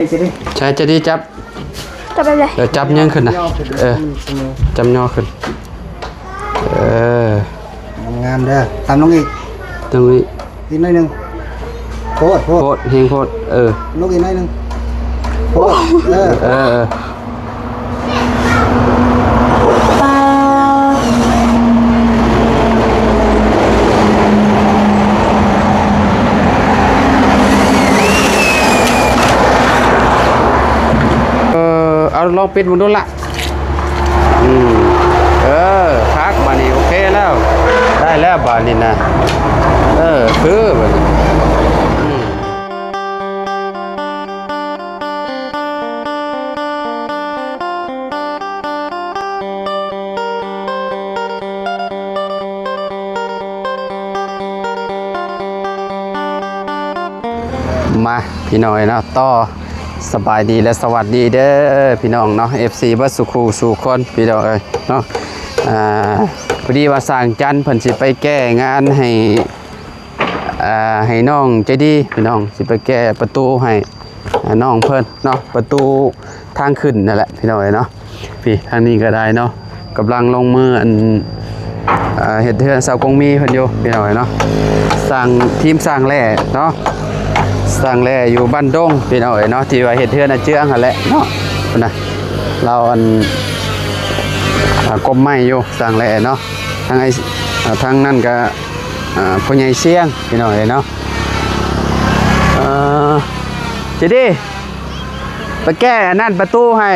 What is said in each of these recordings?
ໃຊ້ຈະດີຈັບ ຈັບແບບໃດ? ເອີ ຈັບຍືນຂຶ້ນນະ ເອີ ຈັບຍໍຂຶ້ນ ເອີ ງາມໆເດີ ຕຳລົງອີກ ຕຳອີກ ອີກໜ້ອຍໜຶ່ງ ໂພດ ໂພດ ໂພດ ແຮງໂພດ ເອີ ລົງອີກໜ້ອຍໜຶ່ງ ໂພດ ເອີ ເອີ ເອີ. ເອີ ເອົາລອງປິດເບິ່ງດູລະ ອືມ ເອີ ຄັກ ບາດນີ້ໂອເຄແລ້ວ ໄດ້ແລ້ວບາດນີ້ນະ ເອີ ຄືບາດນີ້ ອືມ. ມາ ພີ່ນ້ອງເອີຍເນາະ ຕໍ່ ສະບາຍດີ ແລະ ສະຫວັດດີເດີ ພີ່ນ້ອງເນາະ ເອັຟຊີ ເບິດສູ່ຄູ່ສູ່ຄົນ ພີ່ນ້ອງເອີຍເນາະ ອ່າ ພໍດີວ່າຊ່າງຈັນເພິ່ນຊິໄປແກ້ງານໃຫ້ ອ່າ ໃຫ້ນ້ອງໃຈດີພີ່ນ້ອງ ຊິໄປແກ້ປະຕູໃຫ້ ອ່າ ນ້ອງເພິ່ນເນາະ ປະຕູທາງຂຶ້ນນັ້ນແຫຼະພີ່ນ້ອງເອີຍເນາະ. ພີ້ ທາງນີ້ກໍໄດ້ເນາະ ກຳລັງລົງມື ອັນ ອ່າ ເຮັດເຮືອນຊາວກົງມີເພິ່ນຢູ່ພີ່ນ້ອງເອີຍເນາະ. ຊ່າງ ທີມຊ່າງແຫຼ້ເນາະ ຊ່າງແຫຼ້ຢູ່ບ້ານດົງພີ່ນ້ອງເອີຍເນາະ ທີ່ວ່າເຮັດເຮືອນອາເຈືອງຫັ້ນແຫຼະເນາະ ພຸ້ນນະ ລາວ ອັນ ອ່າ ກົມໄມ້ຢູ່ ຊ່າງແຫຼ້ເນາະ ທາງໄອ້ ອ່າ ທາງນັ້ນກໍ ອ່າ ພໍ່ໃຫຍ່ຊຽງ ພີ່ນ້ອງເອີຍເນາະ. ເອີ ເຈດີ ໄປແກ້ອັນນັ້ນປະຕູໃຫ້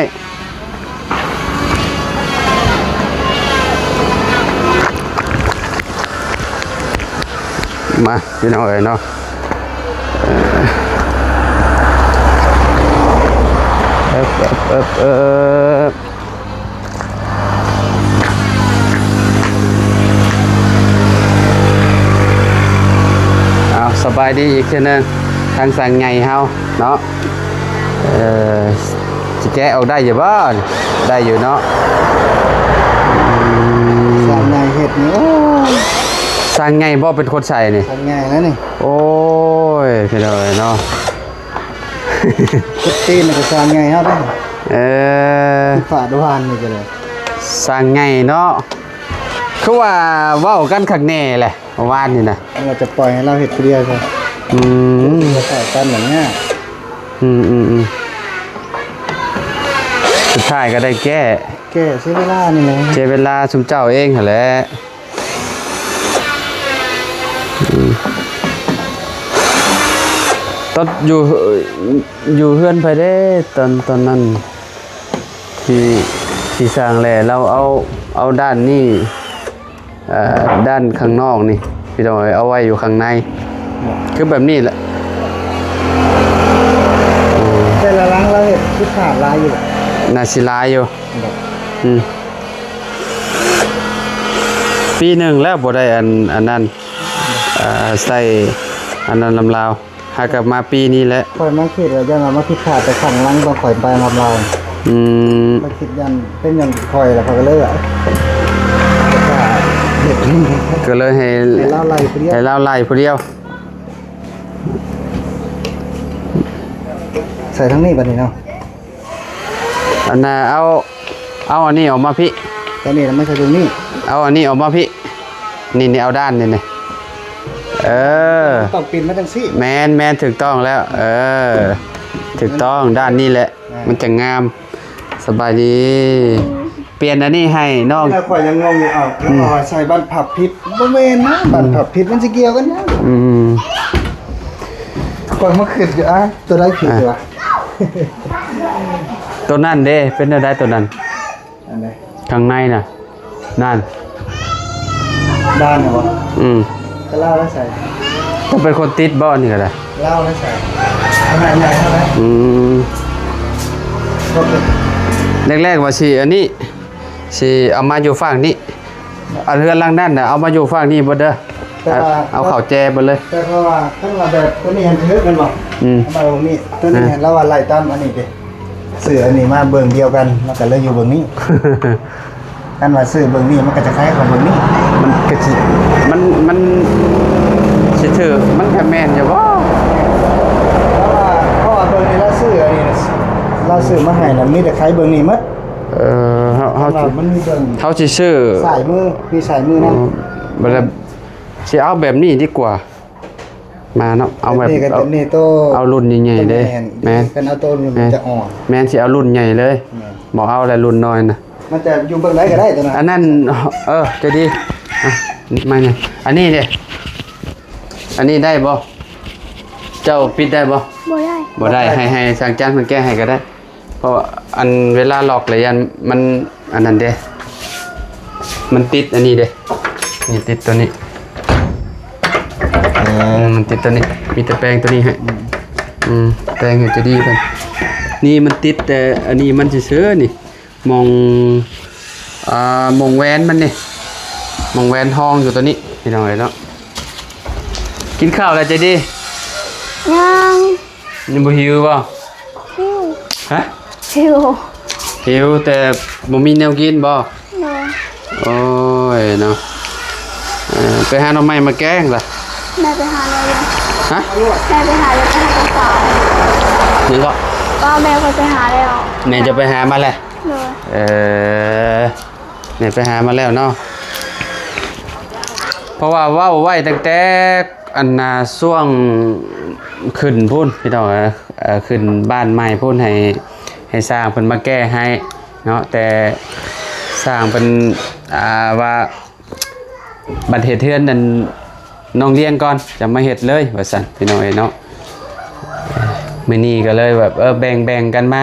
ມາ ພີ່ນ້ອງເອີຍເນາະ ເອີ ເອີບ ເອີບ ເອີບ ເອີບ. ເອົາ ສະບາຍດີອີກເທື່ອໜຶ່ງ ທາງຊ່າງໃຫຍ່ເຮົາເນາະ ເອີ ຊິແກະອອກໄດ້ຢູ່ບໍ່? ໄດ້ຢູ່ເນາະ ອືມ ຊ່າງໃຫຍ່ເຮັດນີ້ ໂອ້ຍ ຊ່າງໃຫຍ່ບໍ່ເປັນຄົນໃສ່ນີ້? ຊ່າງໃຫຍ່ແລ້ວນີ້ ໂອ້ຍ ພີ່ນ້ອງເອີຍເນາະ. ເຈັບຕີນກໍຊ່າງໃຫຍ່ເຮົາໄດ້ ເອີ ຄືຝາດວານນີ້ກໍໄດ້ ຊ່າງໃຫຍ່ເນາະ ຄືວ່າເວົ້າກັນຄັກແນ່ແຫຼະ ວານນີ້ນະ ວ່າຈະປ່ອຍໃຫ້ລາວເຮັດຜູ້ດຽວຊະ ອືມ ເຂົ້າກັນແບບນີ້ ອືມໆໆ ສຸດທ້າຍກໍໄດ້ແກ້ ແກ້ເສຍເວລານີ້ແຫຼະ ເສຍເວລາຊຸມເຈົ້າເອງຫັ້ນແຫຼະ. ອືມ ຕອນຢູ່ ຢູ່ເຮືອນໃຜເດ້ ຕອນ ຕອນນັ້ນ ທີ່ ທີ່ສ້າງແຫຼ້ ລາວເອົາ ເອົາດ້ານນີ້ ເອີ ດ້ານຂ້າງນອກນີ້ ພີ່ນ້ອງເອີຍ ເອົາໄວ້ຢູ່ຂ້າງໃນ ຄືແບບນີ້ແຫຼະ ອືມ ແຕ່ລະຫຼັງລາວເຮັດຜິດພາດຫຼາຍຢູ່ ໜ້າຊິຫຼາຍຢູ່ ອືມ. ປີໜຶ່ງແລ້ວບໍ່ໄດ້ອັນ ອັນນັ້ນ ເອີ ໃສ່ອັນນັ້ນນຳລາວ ຫາກັບມາປີນີ້ແຫຼະ ຂ້ອຍມາຄິດວ່າຢ້ານວ່າມາຜິດພາດແຕ່ຄັ້ງຫຼັງຕອນຂ້ອຍໄປນຳລາວ ອືມ ຂ້ອຍຄິດຢ້ານເປັນຫຍັງຂ້ອຍລະ ຂ້ອຍກໍເລີຍວ່າ ກໍເລີຍໃຫ້ ໃຫ້ລາວໄລ່ຜູ້ດຽວ ໃຫ້ລາວໄລ່ຜູ້ດຽວ ໃສ່ທາງນີ້ບັດນີ້ເນາະ. ອັນນ່າ ເອົາ ເອົາອັນນີ້ອອກມາພີ້ ຕອນນີ້ນະ ມັນກໍຢູ່ນີ້ ເອົາອັນນີ້ອອກມາພີ້ ນີ້ໆ ເອົາດ້ານນີ້ ນີ້ ເອີ ຕ້ອງປິ່ນມາຈັ່ງຊີ້ ແມ່ນໆ ຖືກຕ້ອງແລ້ວ ເອີ ຖືກຕ້ອງ ດ້ານນີ້ແຫຼະ ອ່າ ມັນຈະງາມ. ສະບາຍດີ ປ່ຽນອັນນີ້ໃຫ້ນ້ອງ ແລ້ວຂ້ອຍຍັງງົງຢູ່ ເອົ້າ ອືມ ລາວວ່າໃສ່ບັ້ນພັບຜິດ ບໍ່ແມ່ນນະ ອືມ ບັ້ນພັບຜິດມັນຊິກ່ຽວກັນຫຍັງ ອືມ ຂ້ອຍມາຄິດຢູ່ ອ່າ ຕົວໃດຜິດ ອ່າ ວະ? ຕົວນັ້ນເດ້ ເປັນແນວໃດຕົວນັ້ນ? ອັນໃດ? ຂ້າງໃນນະ ນັ້ນ ດ້ານນະບໍ່? ອືມ ກໍລາວໄດ້ໃສ່ ຕ້ອງເປັນຄົນຕິດບໍ່ ອັນນີ້ກໍໄດ້ ລາວໄດ້ໃສ່ ຂະໜາດໃຫຍ່ເທົ່າໃດ? ອືມ ແລກໆວ່າຊິອັນນີ້ ຊິເອົາມາຢູ່ຟາກນີ້ ອັນເຮືອນຫຼັງນັ້ນນະ ເອົາມາຢູ່ຟາກນີ້ເບິດເດີ ແຕ່ວ່າ ເອົາເຂົ້າແຈເບິດເລີຍ ແຕ່ເພາະວ່າຄັນວ່າແບບຕົວນີ້ຫັ້ນຖືກແມ່ນບໍ່? ອືມ ເອົາມາຕົງນີ້ ຕົວນີ້ ອ່າ ຫັ້ນລາວວ່າໄລ່ຕາມອັນນີ້ເດ້ ຊື້ອັນນີ້ມາເບື້ອງດຽວກັນ ມັນກໍເລີຍຢູ່ເບື້ອງນີ້ ຄັນວ່າຊື້ເບື້ອງນີ້ ມັນກໍຈະຄ້າຍເຂົ້າເບື້ອງນີ້ ມັນກໍຊິ ມັນ ມັນຊິຖືກ ມັນກໍແມ່ນຢູ່ບໍ່? ເພາະວ່າ ເພາະວ່າເບື້ອງນີ້ລາວ ຊື້ອັນນີ້ລາວຊື້ມາໃຫ້ນະ ມີແຕ່ໄຂເບິ່ງນີ້ໝົດ. ເອີ ເຮົາ ເຮົາ ມັນມີເບິ່ງ ເຮົາຊິຊື້ ສາຍມື ມີສາຍມືນຳ. ອືມ ບັດລະ ຊິເອົາແບບນີ້ດີກວ່າ ມາເນາະ ເອົາແບບ ແບບນີ້ກໍ ເອົາ ແບບນີ້ໂຕ ເອົາລຸ້ນໃຫຍ່ໆເດ້. ແມ່ນ ແມ່ນ ຄັນເອົາໂຕນີ້ມັນຈະອ່ອນ. ແມ່ນ ຊິເອົາລຸ້ນໃຫຍ່ເລີຍ. ແມ່ນ ບໍ່ເອົາແລ້ວລຸ້ນນ້ອຍນະ. ມັນຈະຢູ່ເບິ່ງໃດກໍໄດ້ຕົວນັ້ນ ອັນນັ້ນ. ເອີ ໃຈດີ ອ່ະ ມາຫຍັງ ອັນນີ້ເດ້ ອັນນີ້ໄດ້ບໍ່? ເຈົ້າປິດໄດ້ບໍ່? ບໍ່ໄດ້ ບໍ່ໄດ້. ໃຫ້ ໃຫ້ຊ່າງຈັນເພິ່ນແກະໃຫ້ກໍໄດ້. ເພາະວ່າອັນເວລາລັອກລະຢ້ານມັນອັນນັ້ນເດ້ ມັນຕິດອັນນີ້ເດ້ ນີ້ຕິດຕົວນີ້. ເອີ ອືມ ມັນຕິດຕົວນີ້ ມີແຕ່ແປງຕົວນີ້ໃຫ້. ອືມ ອືມ ແປງໃຫ້ຈະດີເພິ່ນ. ນີ້ມັນຕິດແຕ່ອັນນີ້ມັນຊື່ໆ ນີ້ ໝ່ອງ ອ່າ ໝ່ອງແຫວນມັນນີ້ ໝ່ອງແຫວນທອງຢູ່ຕົວນີ້ ພີ່ນ້ອງເອີຍເນາະ. ກິນເຂົ້າແລ້ວຈະດີ? ຍັງ. ຍັງບໍ່ຫິວບໍ່? ຫິວ. ຮະ? ຫິວ. ຫິວແຕ່ບໍ່ມີແນວກິນບໍ່? ໂດຍ. ໂອ້ຍເນາະ ເອີ ໄປຫາໜໍ່ໄມ້ມາແກງລະ. ແມ່ໄປຫາແລ້ວ. ຮະ? ແມ່ໄປຫາແລ້ວ ໄປຫາຕອນເຊົ້າ. ຍັງກໍ? ວ່າແມ່ຂ້ອຍໄປຫາແລ້ວ. ແມ່ຈະໄປຫາມາແລ້ວ? ໂດຍ. ເອີ ແມ່ໄປຫາມາແລ້ວເນາະ ເພາະວ່າເວົ້າໄວ້ຕັ້ງແຕ່ ອັນນ່າ ຊ່ວງຂຶ້ນພຸ້ນ ພີ່ນ້ອງເອີຍ ເອີ ຂຶ້ນບ້ານໃໝ່ພຸ້ນ ໃຫ້ ໃຫ້ຊ່າງເພິ່ນມາແກ້ໃຫ້ເນາະ. ແຕ່ຊ່າງເພິ່ນ ອ່າ ວ່າບັດເຮັດເຮືອນນັ້ນນ້ອງລ້ຽງກ່ອນ ຈະມາເຮັດເລີຍ ວ່າຊັ້ນ ພີ່ນ້ອງເອີຍເນາະ. ມື້ນີ້ກໍເລີຍແບບ ເອີ ແບ່ງໆກັນມາ.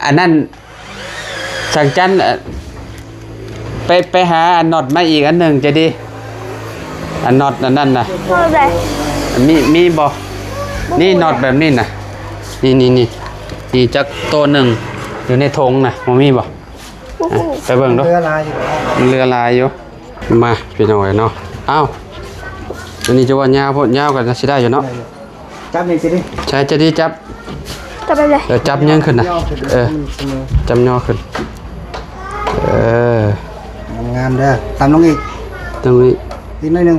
ອັນນັ້ນ ຊ່າງຈັນ ເອີ ໄປ ໄປຫາອັນນັອດມາອີກອັນໜຶ່ງຈະດີ ອັນນັອດອັນນັ້ນນະ. ນັອດໃດ? ມີ ມີບໍ່? ນີ້ນັອດແບບນີ້ນະ ນີ້ ນີ້ ນີ້ ນີ້ຈັກໂຕໜຶ່ງຢູ່ໃນຖົງນະ ບໍ່ມີບໍ່? ບໍ່ຮູ້. ໄປເບິ່ງດູ ເຫຼືອຫຼາຍຢູ່ ມັນເຫຼືອຫຼາຍຢູ່. ມາ ພີ່ນ້ອງເອີຍເນາະ ອ້າວ ອັນນີ້ຈະວ່າຍາວໂພດ ຍາວກໍຊິໄດ້ຢູ່ເນາະ. ຈັບນີ້ຊິດິ ໃຊ້ຈະດີຈັບ ຈັບແບບໃດ? ເອີ ຈັບເຍີຂຶ້ນນະ ເອີ ຈັບຍໍຂຶ້ນ ເອີ ງາມເດີ ຕຳລົງອີກ ຕຳລົງອີກ ອີກໜ້ອຍໜຶ່ງ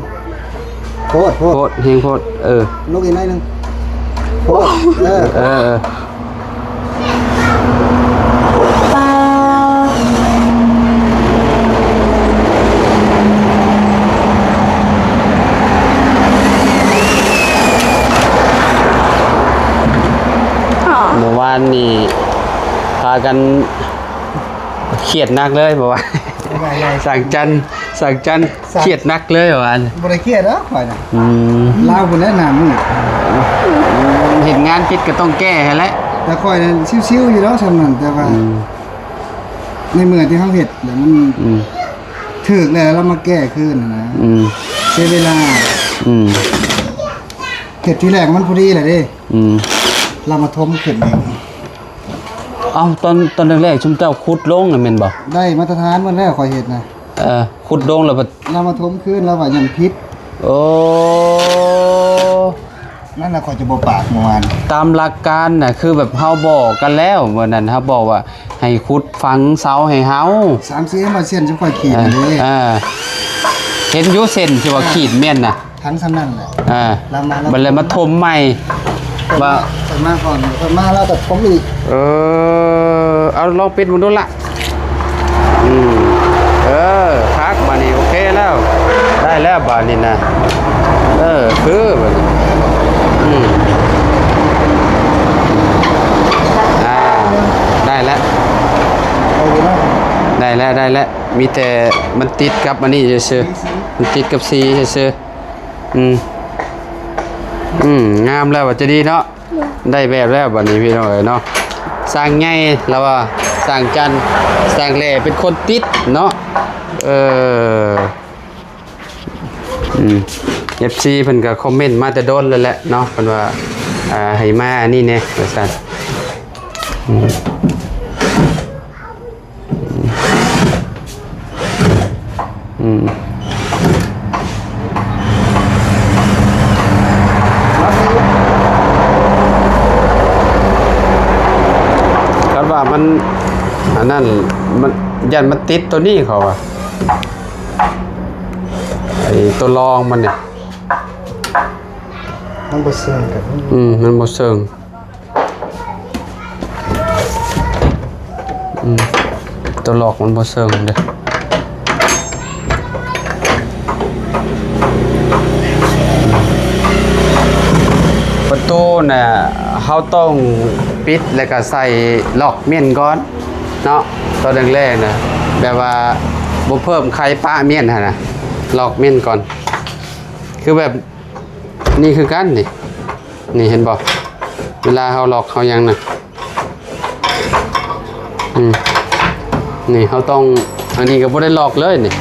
ໂພດ ໂພດ ໂພດ ແຮງໂພດ ເອີ ລົງອີກໜ້ອຍໜຶ່ງ ໂພດ ເອີ ເອີ ເອີ. ມື້ວານນີ້ພາກັນຄຽດໜັກເລີຍ ເພາະວ່າ ສາງຈັນ ສາງຈັນ ສາງ ຄຽດໜັກເລີຍວ່າ. ບໍ່ໄດ້ຄຽດດອກຂ້ອຍນະ ອືມ ລາວພຸ້ນແຫຼະໜ້າມືດ ເຮັດງານຜິດກໍຕ້ອງແກ້ຫັ້ນແຫຼະ. ແຕ່ຂ້ອຍນັ້ນຊິວໆຢູ່ດອກຊ່ຳນັ້ນ ແຕ່ວ່າ ອືມ ໃນເມື່ອທີ່ເຮົາເຮັດແລ້ວມັນ ອືມ ຖືກແລ້ວ ລາວມາແກ້ຄືນຫັ້ນນະ ອືມ ເສຍເວລາ ອືມ ເຮັດທີແລກມັນພໍດີແຫຼະເດ້ ອືມ ລາວມາຖົມຂຶ້ນອີກ. ເອົ້າ ຕອນ ຕອນແລກໆ ຊຸມເຈົ້າຂຸດລົງນະແມ່ນບໍ່? ໄດ້ມາດຕະຖານໝົດແລ້ວ ຂ້ອຍເຮັດນະ. ເອີ ຂຸດລົງແລ້ວບັດ ລາວມາຖົມຄືນ ລາວວ່າຍັງຜິດ. ໂອ້ ນັ້ນນະ ຂ້ອຍຈະບໍ່ປາກເມື່ອວານ. ຕາມຫຼັກການນະ ຄືແບບເຮົາບອກກັນແລ້ວ ມື້ນັ້ນເຮົາບອກວ່າໃຫ້ຂຸດຝັງເສົາໃຫ້ເຮົາ ສາມສີ່ເອັມ ເສັ້ນທີ່ຂ້ອຍຂີດເດ້. ເອີ ເອີ ເຫັນຢູ່ເສັ້ນທີ່ວ່າຂີດແມ່ນນະ. ທັງສ່ຳນັ້ນແຫຼະ ອ່າ ລາວມາ ບັດແລ້ວມາຖົມໃໝ່ ວ່າ ເພິ່ນມາກ່ອນ ເພິ່ນມາລາວກໍຖົມອີກ. ເອີ ເອົາລອງປິດເບິ່ງດູລະ. ອືມ ເອີ ຄັກ ບາດນີ້ໂອເຄແລ້ວ ໄດ້ແລ້ວບາດນີ້ນະ. ເອີ ຄືບາດນີ້ ອືມ ອ່າ ໄດ້ແລ້ວ ໄດ້ແລ້ວ ໄດ້ແລ້ວ ມີແຕ່ມັນຕິດກັບອັນນີ້ຊື່ໆ ມັນຕິດກັບສີຊື່ໆ. ອືມ ອືມ ງາມແລ້ວວ່າຈະດີເນາະ ໄດ້ແບບແລ້ວບັດນີ້ພີ່ນ້ອງເອີຍເນາະ. ຊ່າງໃຫຍ່ລາວວ່າ ຊ່າງຈັນ ຊ່າງແຫຼເປັນຄົນຕິດເນາະ. ເອີ ອືມ ເອັຟຊີເພິ່ນກໍຄອມເມັນມາແຕ່ດົນແລ້ວແຫຼະເນາະ ເພິ່ນວ່າ ອ່າ ໃຫ້ມາອັນນີ້ແດ່ວ່າຊັ້ນ. ອືມ ອືມ ຄັນວ່າມັນ ອັນນັ້ນ ມັນ ຢ້ານມັນຕິດໂຕນີ້ ເຂົາວ່າ ໄອ້ໂຕລອງມັນນີ້ ມັນບໍ່ເຊິ່ງກັນ ອືມ ມັນບໍ່ເຊິ່ງ. ອືມ ຕົວລັອກມັນບໍ່ເຊິ່ງເດ້. ປະຕູນະ ເຮົາຕ້ອງປິດ ແລ້ວກະໃສ່ລັອກມ້ຽນກ່ອນເນາະ ຕອນແລກໆນະ ແບບວ່າບໍ່ເພີ່ມໄຂປະມ້ຽນຫັ້ນນະ ລັອກມ້ຽນກ່ອນ ຄືແບບນີ້ຄືກັນນີ້. ນີ້ເຫັນບໍ່ ເວລາເຮົາລັອກເຮົາຫຍັງນະ ອືມ ນີ້ເຮົາຕ້ອງ ອັນນີ້ກໍບໍ່ໄດ້ລັອກເລີຍນີ້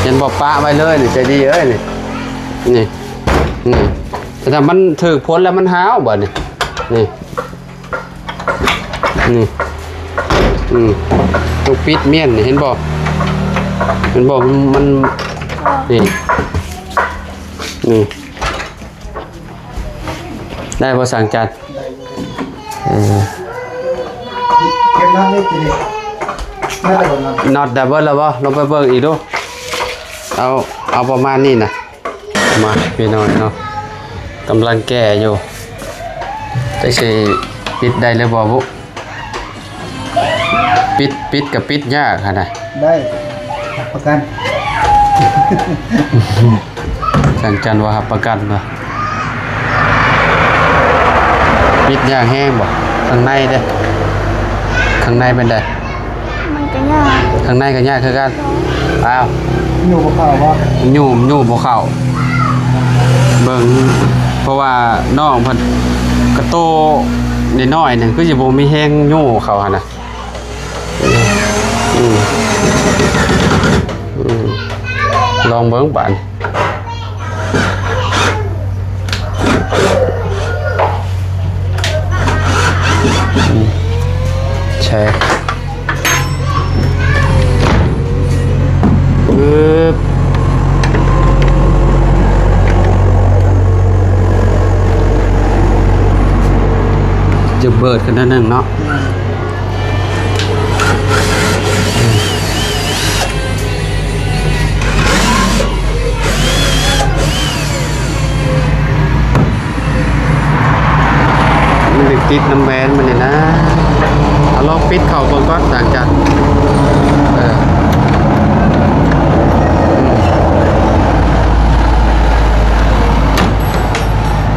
ເຫັນບໍ່ ປະໄວ້ເລີຍນີ້ ໃຈດີເອີຍນີ້ ນີ້ ນີ້ ແຕ່ຖ້າມັນຖືກຜົນແລ້ວມັນຮ້າວບາດນີ້ ນີ້ ນີ້ ອືມ ຕ້ອງປິດມ້ຽນນີ້ ເຫັນບໍ່ ເຫັນບໍ່ ມັນ ນີ້ ນີ້. ໄດ້ບໍ່ ຊ່າງຈັນ? ເອີ ເກັບນັອດນີ້ຕິ ນັອດໄດ້ບໍ່? ນັອດໄດ້ເບິດແລ້ວບໍ່? ລອງໄປເບິ່ງອີກດູ ເອົາ ເອົາປະມານນີ້ນະ ມາ ພີ່ນ້ອງເນາະ ກຳລັງແກ້ຢູ່ ຈັກຊິປິດໄດ້ຫຼືບໍ່ບຸ. ປິດ ປິດກໍປິດຍາກຫັ້ນນະ ໄດ້ ຮັບປະກັນ ຊ່າງຈັນວ່າຮັບປະກັນວ່າ ປິດຍາກແຮງບໍ່? ຂ້າງໃນເດ້ ຂ້າງໃນເປັນໃດ? ມັນກໍຍາກ ຂ້າງໃນກໍຍາກຄືກັນ ໂດຍ ອ້າວ ຍູ້ບໍ່ເຂົ້າບໍ່? ຍູ້ ຍູ້ບໍ່ເຂົ້າ ເບິ່ງ ເພາະວ່ານ້ອງເພິ່ນກະໂຕນ້ອຍໆໜຶ່ງ ຄືຊິບໍ່ມີແຮງຍູ້ເຂົ້າຫັ້ນນະ. ອືມ ອືມ ລອງເບິ່ງບາດນີ້ ອືມ ໃຊ່ ປຶບ ຈະເບີດຂຶ້ນໜ້ອຍໜຶ່ງເນາະ. ມັນໄດ້ຕິດນຳແຫວນມັນນີ້ນະ ເອົາລອງປິດເຂົ້າເບິ່ງກ່ອນ ຫຼັງຈາກ ເອີ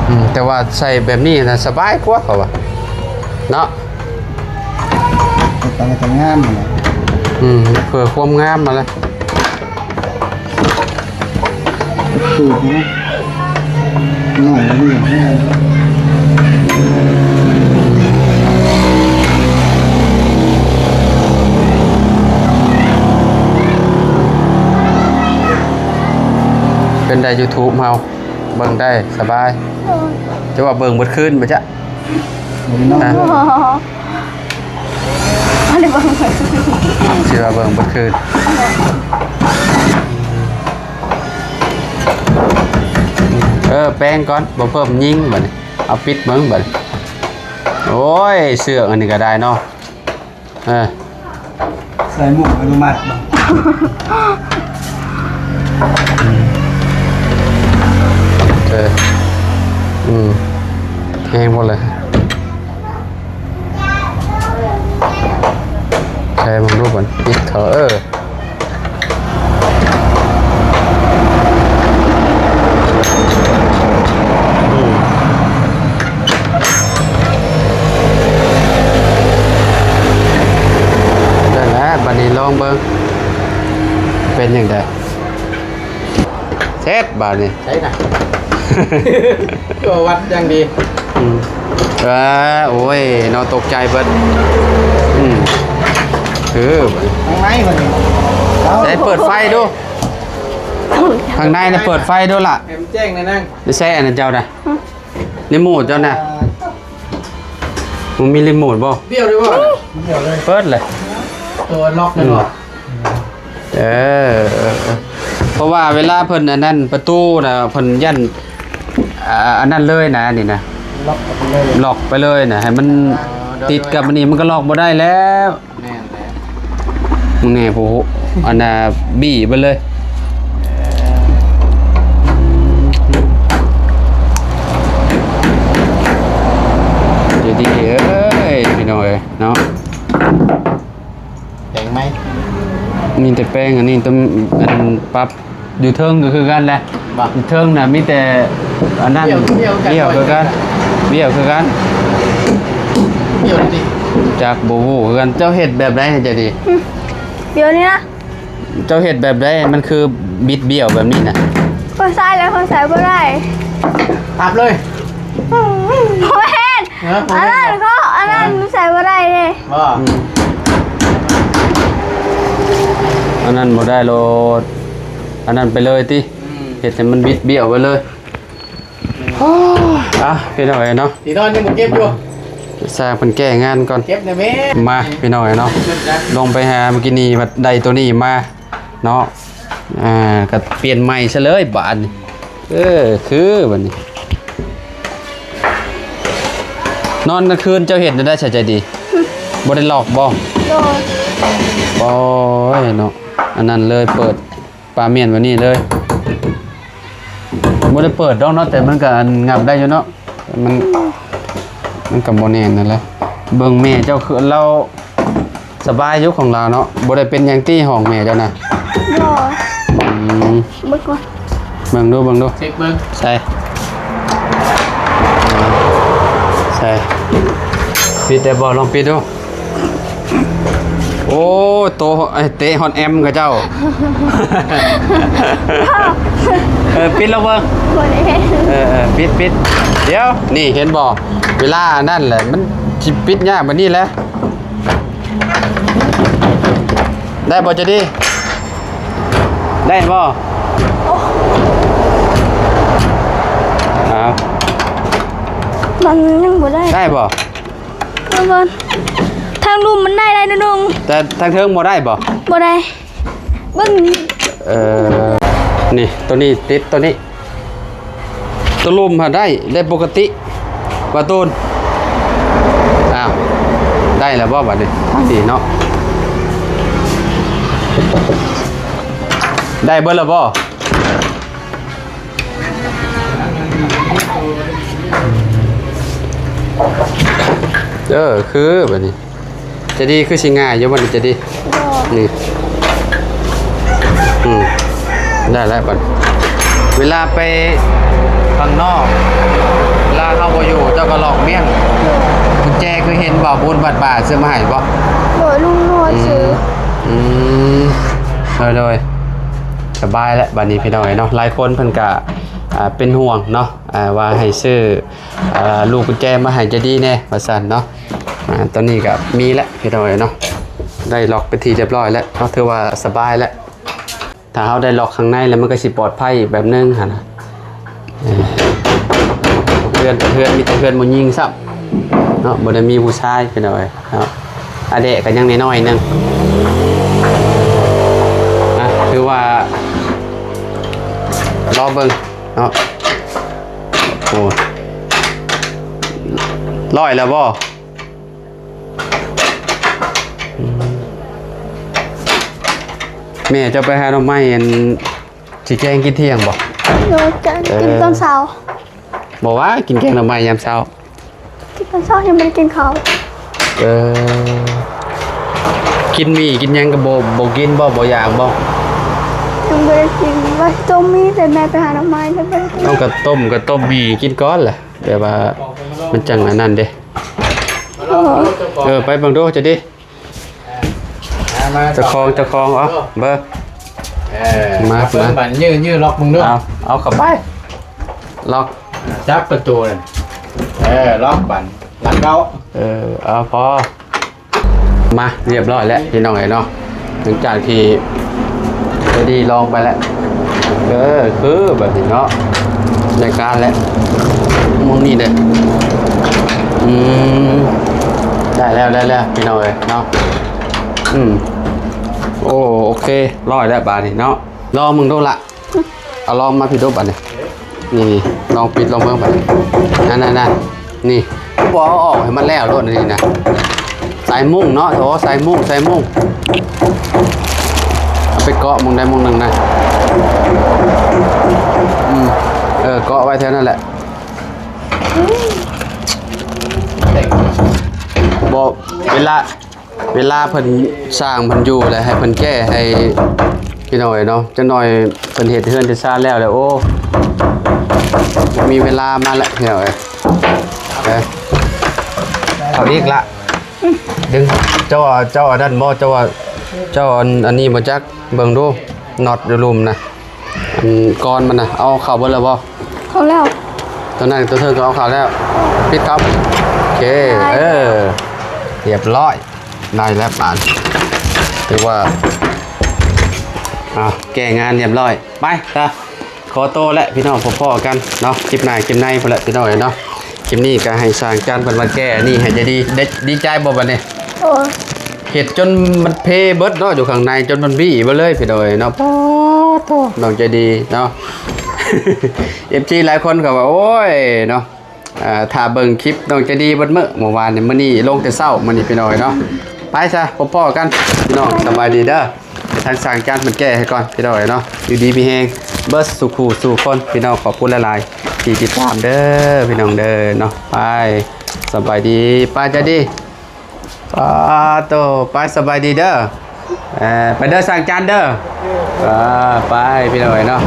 ອືມ ແຕ່ວ່າໃສ່ແບບນີ້ນະສະບາຍກວ່າ ເຂົາວ່າເນາະ. ເຮັດຕາມແຕ່ງາມຫັ້ນແຫຼະ ອືມ ເພື່ອຄວາມງາມຫັ້ນແຫຼະ ຕູດນະ ໜ້ອຍນີ້ ເປັນໃດ ຢູທູບເຮົາ ເບິ່ງໄດ້ສະບາຍ ໂດຍ ຈະວ່າເບິ່ງເບິດຄືນບໍ່ຈະ? ບໍ່ໄດ້ນອນ ຮະ? ບໍ່ ບໍ່ໄດ້ເບິ່ງ ຊິວ່າເບິ່ງເບິດຄືນ ເອີ ແປງກ່ອນ ບໍ່ເພີ່ມຍິງບັດນີ້ ເອົາປິດເບິ່ງບັດນີ້ ໂອ້ຍ ເຊືອກອັນນີ້ກໍໄດ້ເນາະ. ເອີ ໃສ່ໝວກອະນຸມັດບໍ່? ເອີ ອືມ ແຮງບໍ່ລະ? ໃສ່ເບິ່ງດູກ່ອນ ປິດເຂົ້າ ເອີ. ອືມ ໄດ້ແລ້ວ ບາດນີ້ລອງເບິ່ງ ເປັນຈັ່ງໃດ? ເສັດບາດນີ້ ໃຊ່ນະ ກໍວັດຢ່າງດີ ອືມ ເອີ ໂອ້ຍ ເນາະ ຕົກໃຈເບິດ ອືມ ເອີ ທາງໃນບັດນີ້ ໃສ່ເປີດໄຟດູ ທາງໃນນະ ເປີດໄຟດູລະ ໃຫ້ມັນແຈ້ງແດ່ນາງ ໄດ້ໃຊ້ອັນນັ້ນເຈົ້ານະ ຮະ ຣີໂມດເຈົ້ານະ ມັນມີຣີໂມດບໍ່? ເບິ່ງເລີຍບໍ່? ເປີດເລີຍ ຕົວລັອກແມ່ນບໍ່? ອືມ ເອີ ເອີ ເອີ ເພາະວ່າເວລາເພິ່ນອັນນັ້ນປະຕູນະ ເພິ່ນຢ້ານ ອ່າ ອັນນັ້ນເລີຍນະ ນີ້ນະ ລັອກໄປເລີຍ ລັອກໄປເລີຍນະ ໃຫ້ມັນ ອ່າ ຕິດກັບອັນນີ້ ມັນກໍລັອກບໍ່ໄດ້ແລ້ວ ແມ່ນແຫຼະ ແນ່ ຜູ້ ອັນນ່າ ບີ້ໄປເລີຍ ເດດີເອີຍ ພີ່ນ້ອງເອີຍເນາະ. ມີແຕ່ແປ້ງ ອັນນີ້ຕ້ອງ ອັນປັບຢູ່ເທິງກໍຄືກັນແຫຼະ. ບໍ່ ຢູ່ເທິງນະມີແຕ່ອັນນັ້ນ ບ້ຽວ ບ້ຽວຄືກັນ ບ້ຽວຄືກັນ ບ້ຽວນີ້ ຈັກບໍ່ຮູ້ຄືກັນ. ເຈົ້າເຮັດແບບໃດໃຫ້ເຈົ້າດີ? ຫຶ ດຽວນີ້ນະ ເຈົ້າເຮັດແບບໃດ ມັນຄືບິດບ້ຽວແບບນີ້ນະ? ຂ້ອຍໃສ່ແລ້ວຂ້ອຍໃສ່ບໍ່ໄດ້ ປັບເລີຍ. ບໍ່ແມ່ນ ເອີ ບໍ່ແມ່ນ ອັນນັ້ນກໍ ອັນນັ້ນ ເອີ ມັນໃສ່ບໍ່ໄດ້ເດ້. ບໍ່ ອືມ ອັນນັ້ນບໍ່ໄດ້ໂລດ ອັນນັ້ນໄປເລີຍຕິ. ອືມ ເຮັດໃຫ້ມັນບິດບ້ຽວໄປເລີຍ. ອືມ ໂອ້ຍ ອ່ະ ພີ່ນ້ອງເອີຍເນາະ ທີ່ນອນຍັງບໍ່ເກັບຢູ່ ຊ່າງເພິ່ນແກ້ງານກ່ອນ ເກັບແດ່ແມ່. ມາ ພີ່ນ້ອງເອີຍເນາະ ລົງໄປຫາມື້ກີ້ນີ້ ບັດໄດ້ໂຕນີ້ມາເນາະ ອ່າ ກໍປ່ຽນໃໝ່ຊະເລີຍບາດນີ້. ເອີ ຄືບັດນີ້ ນອນກາງຄືນເຈົ້າເຮັດແນວໃດສະໃຈດີ? ບໍ່ໄດ້ລອກບໍ່? ໂດຍ ໂອ້ຍເນາະ ອັນນັ້ນເລີຍ ເປີດປາມ້ຽນແບບນີ້ເລີຍ. ບໍ່ໄດ້ເປີດດອກເນາະ ແຕ່ມັນກໍອັນຫຍັບໄດ້ຢູ່ເນາະ ມັນ ມັນກໍບໍ່ແໜ້ນນັ້ນແຫຼະ. ເບິ່ງແມ່ເຈົ້າຄືລາວ ສະບາຍຢູ່ຂອງລາວເນາະ ບໍ່ໄດ້ເປັນຫຍັງຕິຫ້ອງແມ່ເຈົ້ານະ? ບໍ່ ອືມ ເບິ່ງກ່ອນ ເບິ່ງດູ ເບິ່ງດູ ເຊັກເບິ່ງ ໃສ່ ໃສ່ ປິດໄດ້ບໍ່? ລອງປິດດູ. ໂອ້ ໂຕ ເຕະຮອດແອມເຂົາເຈົ້າ. ເອີ ປິດລອງເບິ່ງ ບໍ່ໄດ້ ເອີ ເອີ ປິດ ປິດ ດຽວ ນີ້ເຫັນບໍ່? ເວລາອັນນັ້ນແຫຼະ ມັນຊິປິດຍາກບາດນີ້ແຫຼະ. ໄດ້ບໍ່ ຈະດີ? ໄດ້ບໍ່? ໂອ້ ອ້າວ ມັນຍັງບໍ່ໄດ້ ໄດ້ບໍ່? ເບິ່ງກ່ອນ ທາງລຸ່ມມັນໄດ້ ໄດ້ໜ້ອຍໜຶ່ງ ແຕ່ທາງເທິງບໍ່ໄດ້ບໍ່? ບໍ່ໄດ້. ເບິ່ງນີ້ ເອີ ນີ້ ໂຕນີ້ຕິດໂຕນີ້ ໂຕລຸ່ມຫາໄດ້ ໄດ້ປົກກະຕິ ປະຕູນ. ອ້າວ ໄດ້ແລ້ວບໍ່ບາດນີ້? ນີ້ເນາະ ໄດ້ເບິດແລ້ວບໍ່? ເອີ ຄືບາດນີ້ ຈະດີ ຄືຊິງ່າຍຢູ່ບໍ່ນີ້ ຈະດີ? ນີ້ ອືມ ໄດ້ແລ້ວບັດ ເວລາໄປຂ້າງນອກ ເວລາເຮົາບໍ່ຢູ່ ເຈົ້າກໍລອກມ້ຽນ ກຸນແຈຄືເຫັນບໍ່ ບຸນບັດບາຊື້ມາໃຫ້ບໍ່? ໂດຍ ລຸງນວດຊື້ ອືມ ໂດຍໆ ສະບາຍແລ້ວບັດນີ້ ພີ່ນ້ອງເອີຍເນາະ. ຫຼາຍຄົນເພິ່ນກະ ອ່າ ເປັນຫ່ວງເນາະ ອ່າ ວ່າໃຫ້ຊື້ ອ່າ ລູກກຸນແຈມາໃຫ້ຈະດີແດ່ ວ່າຊັ້ນເນາະ. ອ່າ ຕອນນີ້ກໍມີແລ້ວ ພີ່ນ້ອງເອີຍເນາະ ໄດ້ລັອກເປັນທີ່ຮຽບຮ້ອຍແລ້ວເນາະ ຖືວ່າສະບາຍແລ້ວ. ຖ້າເຮົາໄດ້ລັອກຂ້າງໃນແລ້ວ ມັນກໍຊິປອດໄພອີກແບບໜຶ່ງຫັ້ນນະ. ເອີ ເຮືອນເປັນເຮືອນ ມີແຕ່ເຮືອນຜູ້ຍິງຊ້ຳເນາະ ບໍ່ໄດ້ມີຜູ້ຊາຍ ພີ່ນ້ອງເອີຍເນາະ. ອາແດະກໍຍັງນ້ອຍໆໜຶ່ງ ອ່າ ຖືວ່າລໍເບິ່ງ ເນາະ. ໂອ້ ຮ້ອຍແລ້ວບໍ່? ອືມ ແມ່ເຈົ້າໄປຫາໜໍ່ໄມ້ ອັນ ຊິແກງກິນທ່ຽງບໍ່? ໂດຍ ແກງກິນ ເອີ ຕອນເຊົ້າ. ບໍ່ວ່າ ກິນແກງໜໍ່ໄມ້ຍາມເຊົ້າ. ກິນຕອນເຊົ້າ ຍັງບໍ່ໄດ້ກິນເຂົ້າ. ເອີ ກິນໝີ່ກິນຫຍັງກໍບໍ່ ບໍ່ກິນບໍ່? ບໍ່ຢາກບໍ່? ຍັງບໍ່ໄດ້ກິນ ວ່າຊິຕົ້ມໝີ່ ແຕ່ແມ່ໄປຫາໜໍ່ໄມ້ ແລ້ວບໍ່ໄດ້ກິນ. ເອົາ ກໍຕົ້ມ ກໍຕົ້ມໝີ່ກິນກ່ອນແຫຼະ ແບບວ່າມັນຈັ່ງອັນນັ້ນເດ້. ເອີ ເອີ ໄປເບິ່ງດູ ຈະດີ. ເຈົ້າຂອງ ເຈົ້າຂອງ ເອົາ ເບິ່ງ ເອີ ມາ ມາ ບາດ ຍື້ ຍື້ລັອກເບິ່ງດູ. ເອົາ ເອົາເຂົ້າໄປ ລັອກ ຈັບປະຕູນັ້ນ. ເອີ ລັອກບາດ ຫຼັກເກົ້າ. ເອີ ເອົາ ພໍ ມາ ຮຽບຮ້ອຍແລ້ວ ພີ່ນ້ອງເອີຍເນາະ. ຫຼັງຈາກທີ່ໄດ້ລອງໄປແລ້ວ ເອີ ຄືແບບນີ້ເນາະ ໄດ້ການແລ້ວ ໝ່ອງນີ້ເດ້. ອືມ ໄດ້ແລ້ວ ໄດ້ແລ້ວ ພີ່ນ້ອງເອີຍເນາະ. ອືມ ໂອ້ ໂອເຄ ຮ້ອຍແລ້ວບາດນີ້ເນາະ. ລອງເບິ່ງດູລະ ເອົາລອງມາພີ້ດູບາດນີ້. ນີ້ໆ ລອງປິດລອງເບິ່ງບາດນີ້. ນັ້ນໆໆ ນີ້ ບໍ່ເອົາອອກໃຫ້ມັນແລ້ວໂລດນີ້ນະ. ສາຍມຸ້ງເນາະ ໂອ້ ສາຍມຸ້ງ ສາຍມຸ້ງ. ເອົາໄປເກາະໝ່ອງໃດໝ່ອງໜຶ່ງນະ. ອືມ ເອີ ເກາະໄວ້ແຖວນັ້ນແຫຼະ. ບໍ່ ເວລາ ເວລາເພິ່ນສ້າງເພິ່ນຢູ່ແລ້ວ ໃຫ້ເພິ່ນແກ້ໃຫ້ພີ່ນ້ອງເອີຍເນາະ. ຈັກໜ່ອຍເພິ່ນເຮັດເຮືອນເຮັດຊານແລ້ວແລ້ວ ໂອ້ ບໍ່ມີເວລາມາແລ້ວພີ່ນ້ອງເອີຍ. ເອີ ເອົາອີກລະ ດຶງ ເຈົ້າ ເຈົ້າອັນນັ້ນບໍ່ ເຈົ້າ ເຈົ້າອັນ ອັນນີ້ບໍ່ຈັກ ເບິ່ງດູ ນັອດຢູ່ລຸ່ມນະ ອັນກ້ອນມັນນະ ເອົາເຂົ້າເບິດແລ້ວບໍ່? ເຂົ້າແລ້ວ ຕົວນັ້ນຕົວເທິງກໍເອົາເຂົ້າແລ້ວ ປິດເຂົ້າ ໂອເຄ ໄດ້ ເອີ ຮຽບຮ້ອຍ ໄດ້ແລ້ວບາດ ຖືວ່າ ອ່າ ແກ້ງານຮຽບຮ້ອຍ ໄປ ໄປ ຂໍໂຕແຫຼະພີ່ນ້ອງ ພໍ້ໆກັນເນາະ ຄລິບໜ້າຄລິບໃນພຸ້ນແຫຼະພີ່ນ້ອງເອີຍເນາະ. ຄລິບນີ້ກໍໃຫ້ຊ່າງຈັນເພິ່ນມາແກ້ອັນນີ້ໃຫ້ໃຈດີ ໄດ້ ດີໃຈບໍ່ບັດນີ້? ໂອ້ ເຮັດຈົນມັນເພເບິດເນາະ ຢູ່ຂ້າງໃນຈົນມັນບີ້ເບິດເລີຍພີ່ນ້ອງເອີຍເນາະ. ປາໂທ້ ນ້ອງໃຈດີເນາະ ເອັຟຊີຫຼາຍຄົນກໍວ່າ ໂອ້ຍເນາະ ອ່າ ຖ້າເບິ່ງຄລິບນ້ອງໃຈດີເບິດມື້ ມື້ວານນີ້ ມື້ນີ້ລົງແຕ່ເຊົ້າ ມື້ນີ້ພີ່ນ້ອງເອີຍເນາະ. ໄປຊະ ພໍ້ໆກັນພີ່ນ້ອງ ສະບາຍດີເດີ. ທາງຊ່າງຈັນເພິ່ນແກ້ໃຫ້ກ່ອນພີ່ນ້ອງເອີຍເນາະ. ຢູ່ດີມີແຮງເບິດສູ່ຄູ່ສູ່ຄົນພີ່ນ້ອງ ຂອບຄຸນຫຼາຍໆທີ່ຕິດຕາມເດີພີ່ນ້ອງເດີເນາະ. ໄປ ສະບາຍດີ ປ້າໃຈດີ ປາໂຕ ໄປ ສະບາຍດີເດີ. ເອີ ໄປເດີຊ່າງຈັນເດີ. ເອີ ໄປພີ່ນ້ອງເອີຍເນາະ.